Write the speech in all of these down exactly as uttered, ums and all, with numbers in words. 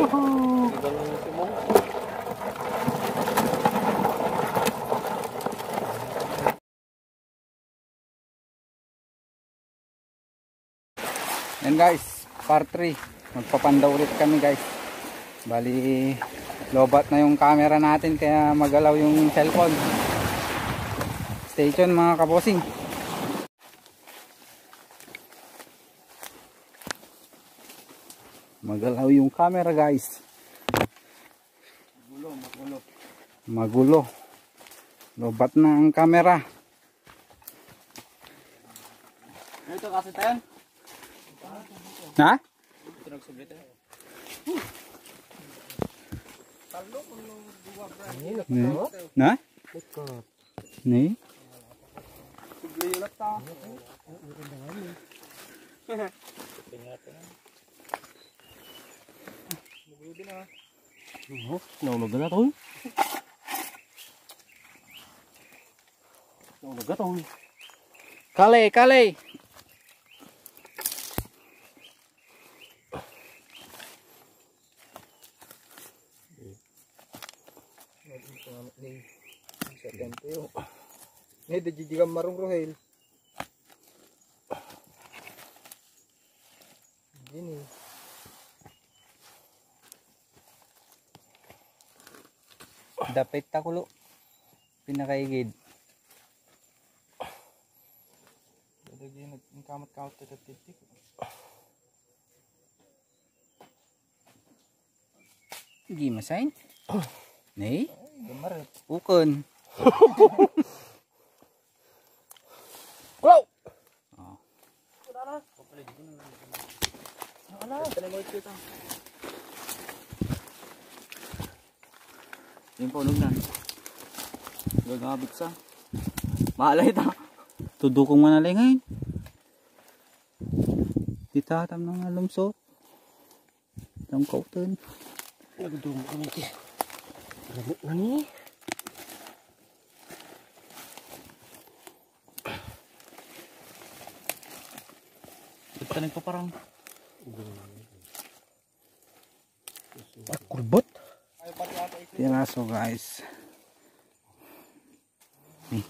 Yan guys, part three. Magpapanda ulit kami guys. Bali, lobat na yung camera natin kaya magalaw yung cellphone. Stay tuned mga kabosing. Magalaw yung camera guys. Magulo, magulo. Magulo. Lobat na ang camera. Ito kasi tayo. Ha? Ito nagsubli tayo. Ni? Na? Ni? Subli ulit ta. Magulo din ah. Oh, naulog na to. Naulog na to. Kale, kale. Ni, di jijigan marong, Rohel. Dini. Dapit ta kulo. Pinakaigid. Dagdag yung nagkamot-kamot ka tagtitik. Di masain? Nay? Ay, gamarit. Ukon. Go! Oh. Ala. Yung paunog na. Gagabit sa. Mahalay ta. Tudukong manalay ngayon. Di tatam na nga lumsot. Tang kauten. Nagdum kami ti. Ramot na ni. Ba't ka nagpaparang? At kurbot. Piraso, guys. Ni.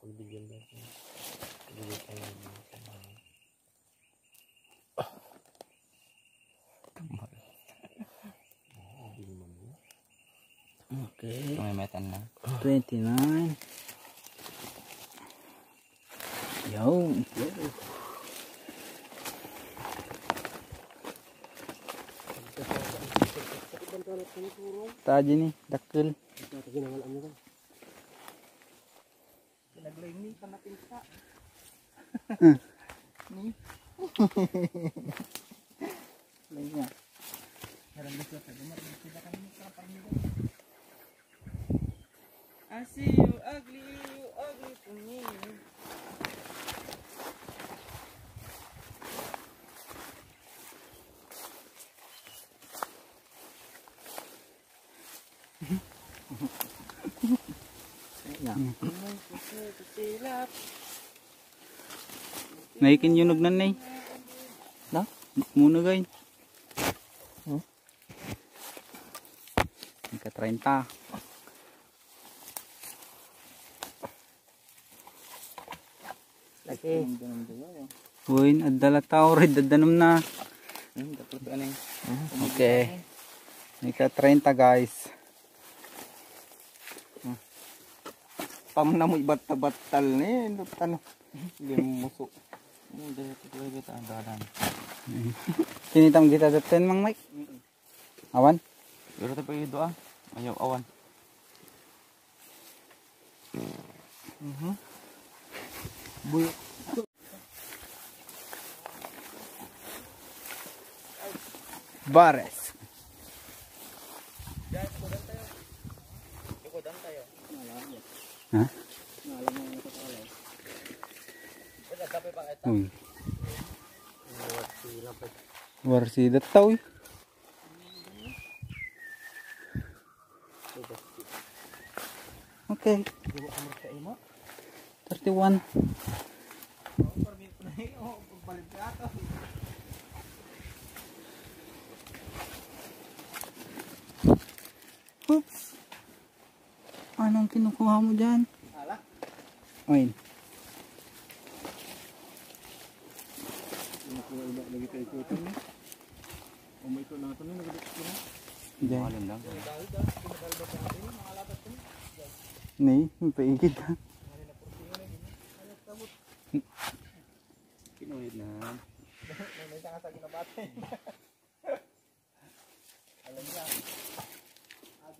Pagbigyan natin. Pagbigyan tayo ng mga kailangan. Tambal. Okay. May metal na. Twenty-nine. Yo. Tadi ni, dakkel. Pinaglaymi ka na pinta. Hmm. Ni? Lay niya. Narang gusto ka, gumat, gusto ka kami sa parang nila. I see you ugly, you ugly to me. Naikin yun nagnan, eh. Na? Muna, gay. Hmm? Nagka treinta. Lagi. Uy, adda la tao, red, adda nam na. Hmm, dapat ano eh. Okay. Nagka treinta, guys. Hmm. Pamna mo ibatta-battal ni, ano, ano. Limuso. Ano, dahil ito talaga ito, ang dalan. Kinitam kita dito, Mang Mike. Mm-mm. Awan? Pero ito pa yung doa. Ayaw, awan. Mhm. Buyo. Bares. Ha? Uy. Warsi dataw, eh. Okay. Thirty-one. Oops. Anong kinukuha mo dyan? Ala. Ayun. Kinukuha iba lagi tayo ikutan, eh. O, may ito na ito na, nagabit ko na. Diyan. Malim lang. Ni, yung paigid, ha? Kinuha na. May, may tanga sa ginabate.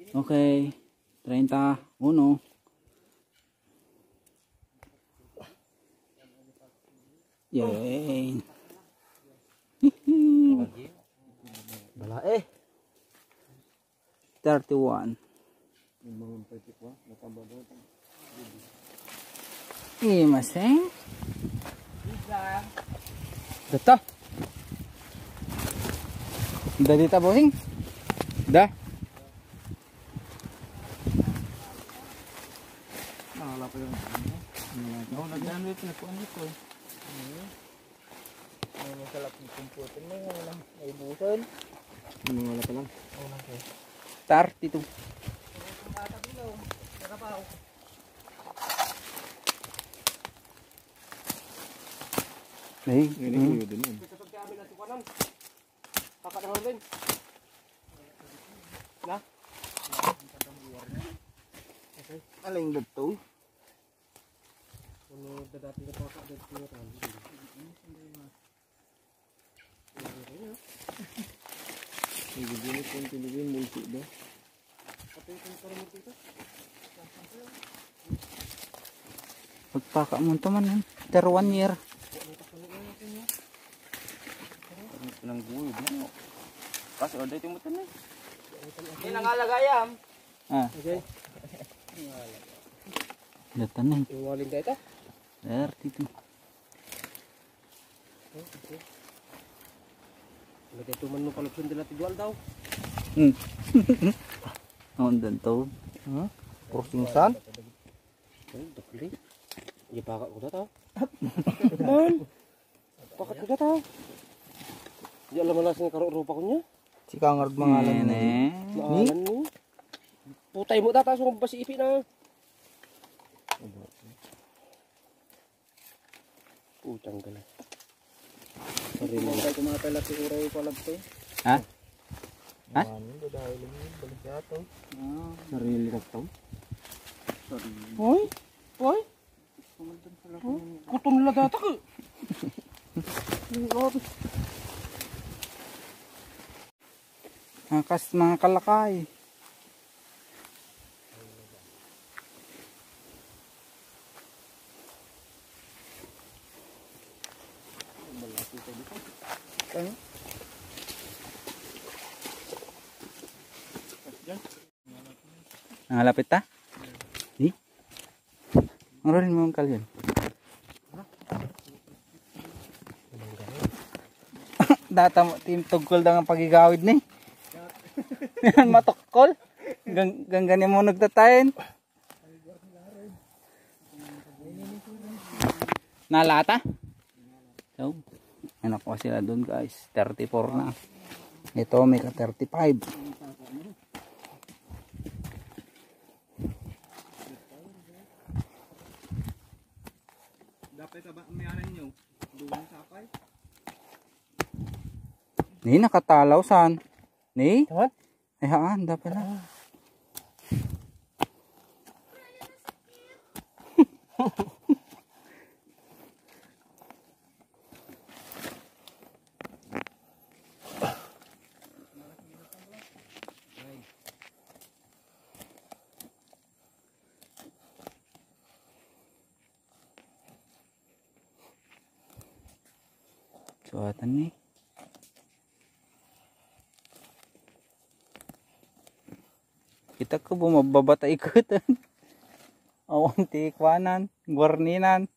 Okay, treinta uno. Yay. Bala, eh. Thirty-one. Imaseng. Data. Da dita, bossing. Da. Nakala pa yung ano. Oo, nagdaan ulit, nagkuhan ulit ko eh. Ano yung salak ng computer mo, yung walang naibusan? Mga wala pa lang. Oo, lang, sir. Thirty-two. Yung bata, Bilo, nakapaw. Ay, hindi ko yun din yun. Ito pagkabi na tukanan. Kakadahor din. Na? Aling dito. Ano dadati na paka dito na tayo? Ay, bibili ko yung pinili yung multi ba? Pati yung karamo dito. Pagpaka mo ito man, eh. After one year. Ang guyod mo. Kasi order yung mutan eh. Yan ang alagayam. Ah. Okay. Datan na eh. Yung waling data? Thirty-two. Oh, okay. Lagay ito man mo palubson dila ti dual daw. Hmm. Ang dan to. Ha? Crossing san? Ay, dakli. Di pa ka kuda tao. Man. Pakat ko data. Di alam na sing karo rupa ko niya. Si Kangard mangalan ni. Mangalan ni. Putay mo data, sumabas si ipi na. Putang gala. Sorry mo. Kaya ko mga pala si Uray ko alam to. Ha? Ha? Ano, dahil yung balik yata. Ah. Sarili na to. Sorry. Hoy? Hoy? Kuton la data ko. Akas mga kalakay. Nangalapit ta? Di? Ngaron mo ang kalyon. Data mo, tim tugkol da nga pagigawid ni. Yan, matukkol. Gang-, ganggani mo nagtatayin. Nalata? So, anak ko sila doon, guys. Thirty-four na. Ito, may ka thirty-five. Dapat taba ang miyanan nyo. Duwang sapay. Ni, nakatalaw saan? Ni? Tawad? Ay, haan, dapat na. Suatan ni. Kita ko bumababa ta ikutan. Awan ti kuanan, guarninan.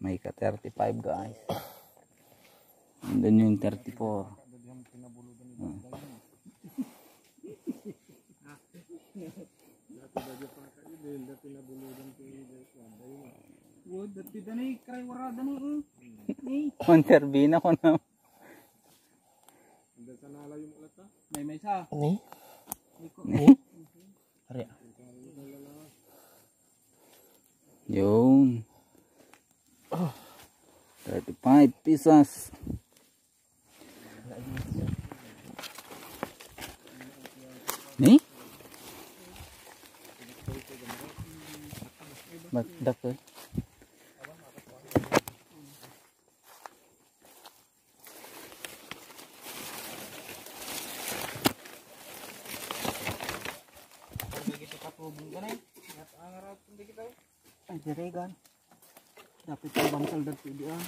May ka thirty-five, guys. Nandun yung thirty-four. Hmm. Wood, dati dani, kray warada ni, eh. Ni. One turbina ko na. May, may sa. Ni? Ni ko. Ni? Ari. Yun. Thirty-five pesos. Ni? Ba't dakkel? Ay, diregan. Dapat ang bangkal dagiti diyan.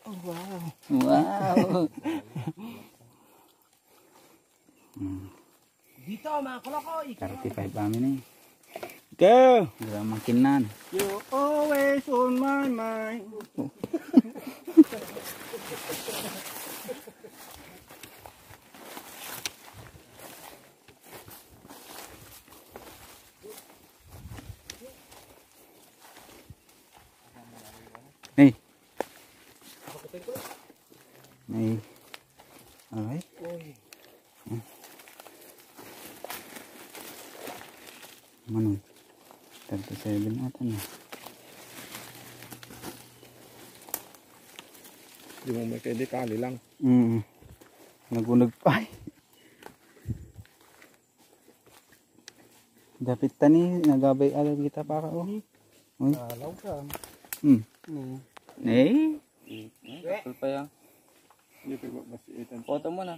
Oh, wow. Wow. Hmm. Dito, mga koloko, ikaw. Thirty-five amin eh. Go! Wala makinan. You always on my mind. Hey. May. Alright. Manong. Thirty-seven ata na. Di mo may kaya di kali lang. Mm. Nagunag pa. Dapit ta ni, nagabay alam kita para, oh. Uy. Alaw ka. Hmm. Ni. Eh? Takol pa yan. Hindi pa ba si Ethan? Photo mo na.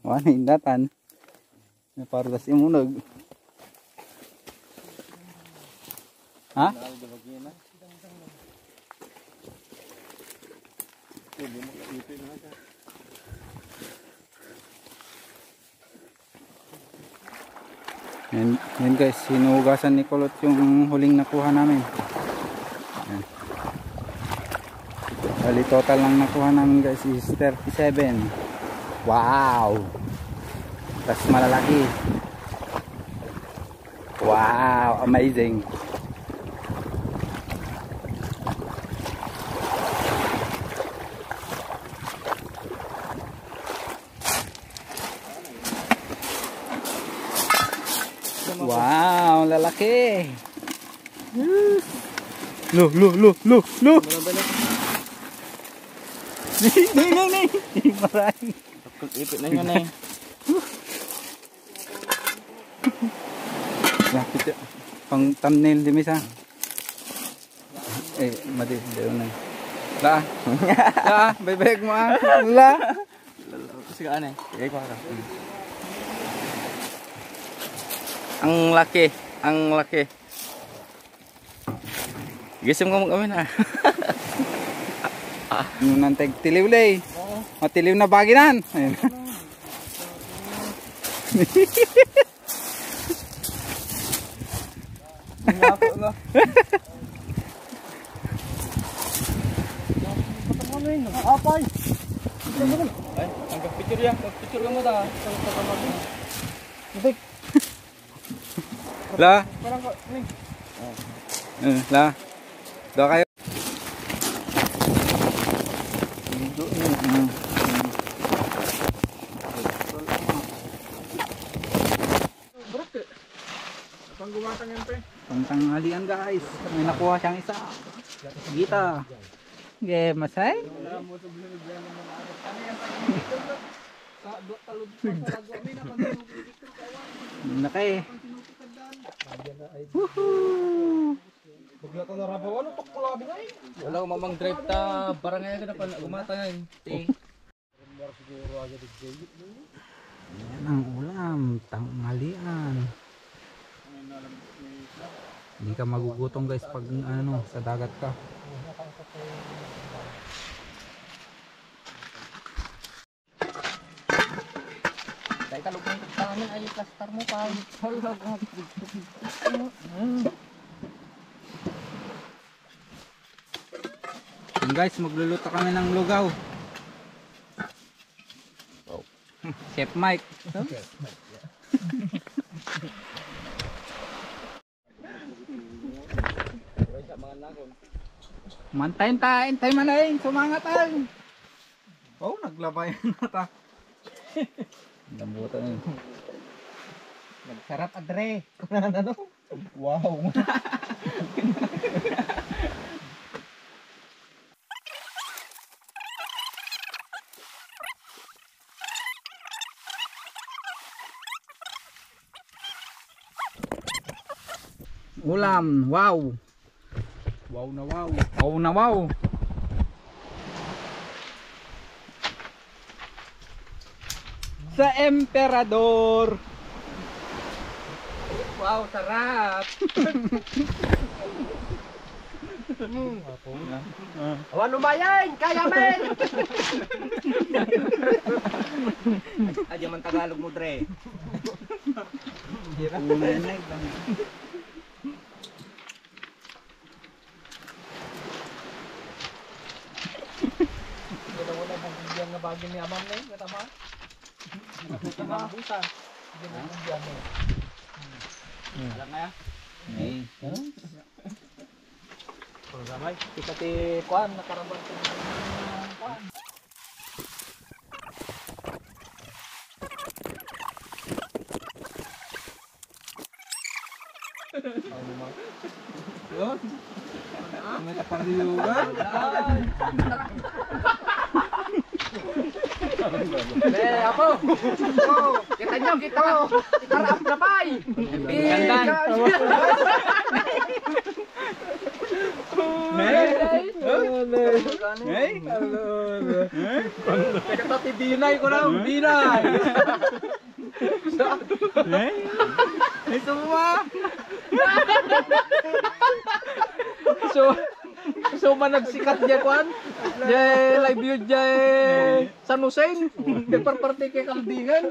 Wala na indatan. Napardas imunog. Ha? Yan, yan guys, hinugasan ni Kulot yung huling nakuha namin. Yan. Bali, total lang nakuha namin guys is thirty-seven. Wow! Tas malalaki. Wow! Amazing! Wow, lalaki. Lo, lo, lo, lo, lo. Ni, ni, ni, ni. Maray. Ipit na yun eh. Lapit ya. Pang thumbnail di misa. Eh, madi, dero na. La. La, baybayag mo ah. La. Sige, ano eh. Sige, kuha ka. Ang laki, ang laki. Gising ko mag-amin ah. Ngunang tagtiliw lay. Oo. Matiliw na baginan. Ayun. Ang yapo na. Apay. Ay, ang picture yan. Picture ka mo ta. Itik. La. Parang ko, ni. Eh, la. Doon kayo. Medyo, eh, mm, mm. Panggumatang yan, pre. Pangtanghalian, guys. May nakuha siyang isa. Kita. Ge, masay? Laki. Woohoo! Wala ko mamang drive ta barangay ka na pa gumatang yan. Ti. Yan ang ulam, tanghalian. Hindi ka magugutom, guys, pag ano, sa dagat ka. Dahil ka lugay ng tangan ay plastar mo pa. Hala, grabe. Yun, guys, magluluto kami ng lugaw. Chef Mike. Mantayin ta, intay man ay, sumangat ay. Oh, naglabay na ta. Lambutan yun. Nagsarap, adre. Ano? Wow. Ulam, wow. Wow na wow. Wow na wow. Sa Emperador. Wow, sarap. Mm. Awan umayen, kaya men. Adi man Tagalog mo, Dre. Una yan, eh. Wala, wala, bubugyan nga bagay ni Amam na yun, nga tama. Tama. Buta. Hindi mo bubugyan mo. Alam nga yan? Eh. Programay. Kita ti kuan, nakarabas. Kuan. Ano, ma? Yun. May kaparilugan. Eh, apo. Oh, kita nyo, kita. Harap na pay. Ganda. Hey? Hey? Kaya ta ti binay ko na, binay. Eh? Ay, suma! So, so man nagsikat diay kuan? Diay live view diay San Jose. Diay parparte kay Caldingan.